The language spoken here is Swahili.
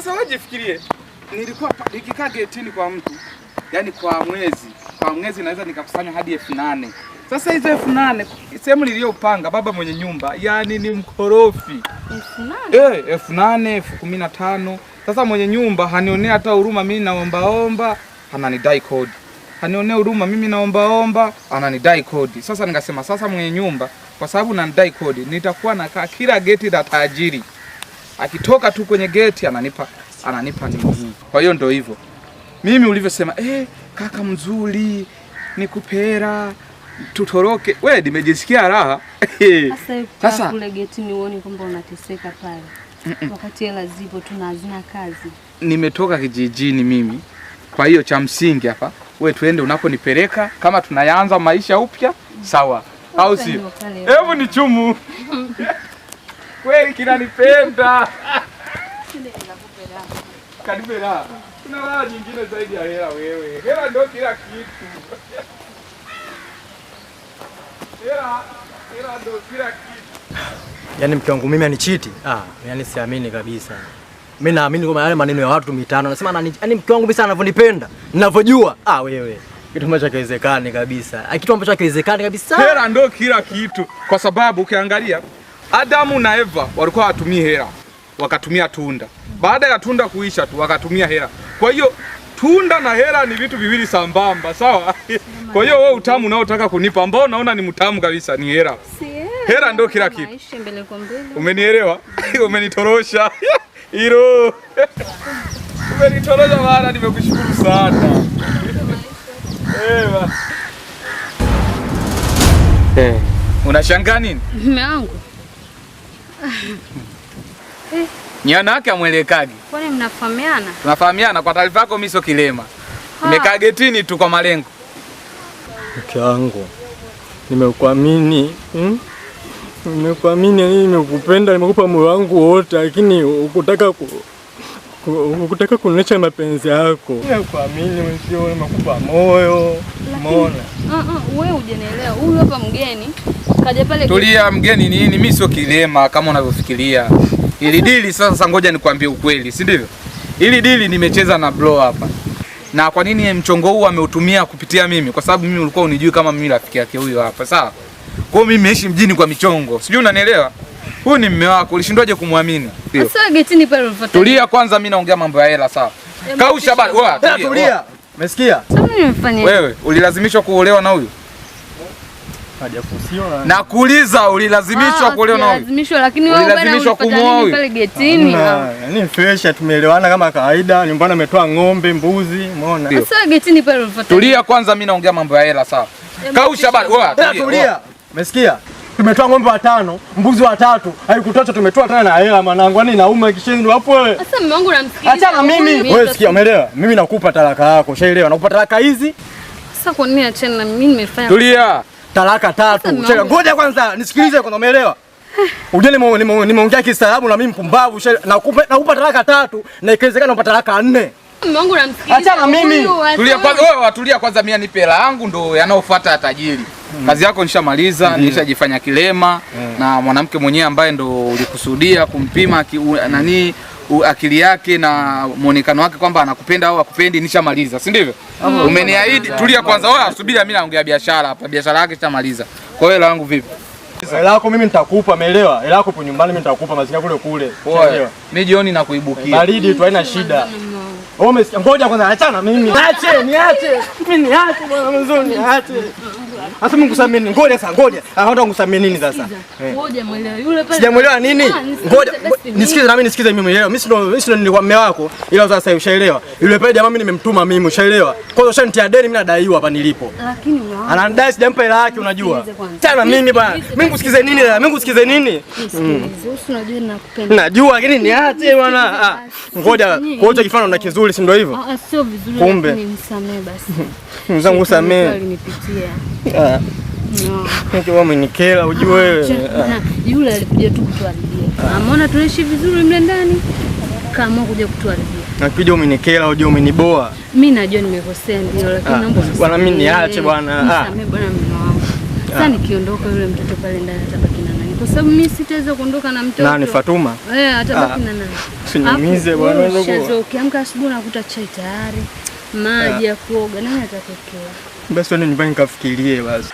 Sasa wewe jifikirie, nilikuwa nikikaa getini kwa mtu, yani kwa mwezi naweza nikakusanya hadi 8,000. Sasa hizo 8,000 sehemu niliyopanga, baba mwenye nyumba yani ni mkorofi. 8,000? Eh, 8,000, 15,000. Sasa mwenye nyumba hanionea hata huruma, mimi naombaomba, ananidai kodi. Hanionea huruma, mimi naombaomba, ananidai kodi. Sasa nikasema sasa mwenye nyumba, kwa sababu nanidai kodi, nitakuwa nakaa kila geti la tajiri. Akitoka tu kwenye geti ananipa nini. Kwa hiyo ndio hivyo. Mimi ulivyosema, kaka mzuri, nikupe hela, tutoroke. We, nimejisikia raha. Sasa hivi Sasa kule getini uone kwamba unateseka pale. Wakati hela zipo tu na hazina kazi. Nimetoka kijijini mimi. Kwa hiyo cha msingi hapa, we tuende unakonipeleka, kama tunaanza maisha upya, sawa. Au sio? Ndio pale. Hebu ni chumu. Kweli kinanipenda. Kanipe raha. Kuna raha nyingine zaidi ya hela wewe. Hela ndio kila kitu. Hela, hela ndio kila kitu. Yaani mke wangu mimi anichiti? Ah, yaani siamini kabisa. Mimi naamini kwamba yale maneno ya watu mitano nasema anani, yaani mke wangu mimi sana anavyonipenda, ninavyojua. Ah, wewe. Kitu ambacho hakiwezekani kabisa. Ah, kitu ambacho hakiwezekani kabisa. Hela ndio kila kitu, kwa sababu ukiangalia Adamu na Eva walikuwa hawatumii hela, wakatumia tunda. Baada ya tunda kuisha tu wakatumia hela. Kwa hiyo tunda na hela ni vitu viwili sambamba, sawa? Kwa hiyo wewe utamu unaotaka kunipa ambao naona ni mtamu kabisa ni hela. Si hela. Hela ndio kila kitu. Maisha mbele kwa mbele. Umenielewa? Umenitorosha. Hilo. Umenitorosha bana, nimekushukuru sana. Ewa. Eh, unashangaa nini? Mume wangu. Nyana yake amwelekagi. Kwani mnafahamiana? Tunafahamiana. Kwa taarifa yako, mimi sio kilema. Nimekaa getini tu kwa malengo. Mke wangu, nimekuamini, Nimekuamini, yani nimekupenda, nimekupa moyo wangu wote, lakini ukutaka kunionyesha mapenzi yako. Nimekuamini mwenzio, nimekupa moyo. Umeona? Ah ah, wewe hujanielewa. Huyu hapa mgeni kaja pale. Tulia, mgeni nini? Mimi sio kilema kama unavyofikiria. Ili dili sasa, ngoja nikwambie ukweli, si ndivyo? Ili dili nimecheza na bro hapa. Na kwa nini mchongo huu ameutumia kupitia mimi? Kwa sababu mimi ulikuwa unijui kama mimi rafiki yake huyu hapa, sawa? Kwa hiyo mimi nimeishi mjini kwa michongo. Sijui unanielewa? Huyu ni mume wako, ulishindwaje kumwamini? Ndio. Sasa getini pale ulifuata. Tulia kwanza, mimi naongea mambo ya hela, sawa? Kausha bado. Wewe Tena tulia. Umesikia? Sasa mimi nimefanya Wewe ulilazimishwa kuolewa na huyu? Hajafusiwa. Nakuuliza, ulilazimishwa kuolewa na huyu? Ulilazimishwa, lakini wewe bwana Ulilazimishwa ulifuata kumuoa nini huyu? pale getini? Ni fresh, tumeelewana kama kawaida. Nyumbani ametoa ng'ombe, mbuzi, umeona? Ndio. Sasa getini pale ulifuata. Tulia kwanza, mimi naongea mambo ya hela, sawa? Kausha bado. Wewe Tena tulia. Umesikia? Tumetoa ng'ombe watano, mbuzi watatu. Haikutosha, tumetoa tena na hela mwanangu. Yaani inauma kishenzi hapo wewe. Sasa mume wangu namsikiliza. Achana na mimi. Wewe sikia, umeelewa? Mimi nakupa talaka yako. Ushaelewa? Nakupa talaka hizi, Sasa kwa nini achana na mimi nimefanya? Tulia. Talaka tatu. Sasa Ushaelewa? Ngoja kwanza nisikilize kwanza, umeelewa? Ujue nimeongea kistaarabu na mimi mpumbavu. Ushaelewa? Nakupa talaka tatu na ikiwezekana nakupa talaka nne. Mume wangu namsikiliza. Achana na mimi. Huyu, Tulia kwanza, wewe tulia kwanza, mimi nipe hela yangu ndo yanayofuata ya tajiri. Kazi yako nishamaliza, nishajifanya kilema na mwanamke mwenyewe ambaye ndo ulikusudia kumpima nani akili yake na muonekano wake kwamba anakupenda au akupendi, nishamaliza, si ndivyo? Umeniahidi. Tulia kwanza, wewe subiri, mimi naongea biashara hapa, biashara yake nishamaliza. Kwa hiyo hela yangu vipi? Hela yako mimi nitakupa, umeelewa? Hela yako ipo nyumbani, mimi nitakupa mazingira kule kule. Ushaelewa? Mimi jioni nakuibukia. Baridi tu haina shida. Wewe umesikia? Ngoja kwanza, achana mimi. Niache, niache. Mimi niache bwana mzuri, niache. Sasa mimi nikusamee nini? Ngoja sasa, ngoja. Ah, unataka nikusamee nini sasa? Eh. Ngoja mwelewe yule pale. Sijamuelewa nini? Ah, nisikilize Ngoja basi. Nisikize na mimi nisikize mimi umeelewa. Mimi sio nilikuwa mume wako. Ila sasa ushaelewa. Yule pale jamaa mimi nimemtuma mimi, ushaelewa. Kwanza ushanitia deni, mimi nadaiwa hapa nilipo. Lakini mume wangu. Ananidai sijampa hela yake unajua. Nisikilize kwanza. Tena mimi bwana. Nisikilize Mimi nikusikize nini? Mimi nikusikize nini? Nisikilize. Usi unajua ninakupenda. Najua lakini niache bwana. Ah, ngoja kwa hiyo kifano na kizuri, si ndio hivyo? Ah, ah, sio vizuri Kumbe. lakini nisamee basi. Mzangu samee. Alinipitia. Ah, No. wewe umenikera ujue wewe. Na, yule alikuja tu kutuharibia. Ameona tunaishi vizuri mle ndani, kaamua kuja kutuharibia. Nakija umenikera ujue umeniboa. Mimi najua nimekosea ndio, lakini Ah, naomba bwana, mimi unisamehe. niache bwana. Ah. Nisamehe bwana mume wangu. Sasa nikiondoka yule mtoto pale ndani atabaki na nani? Kwa sababu mimi sitaweza kuondoka na mtoto. Nani Fatuma? Eh, atabaki na nani? Usiniumize Alafu, bwana, wewe unaweza kuwa. ushazoea, ukiamka asubuhi unakuta chai tayari, maji ya kuoga, nani atakuwekea? Basi wewe nyumbani kafikirie basi.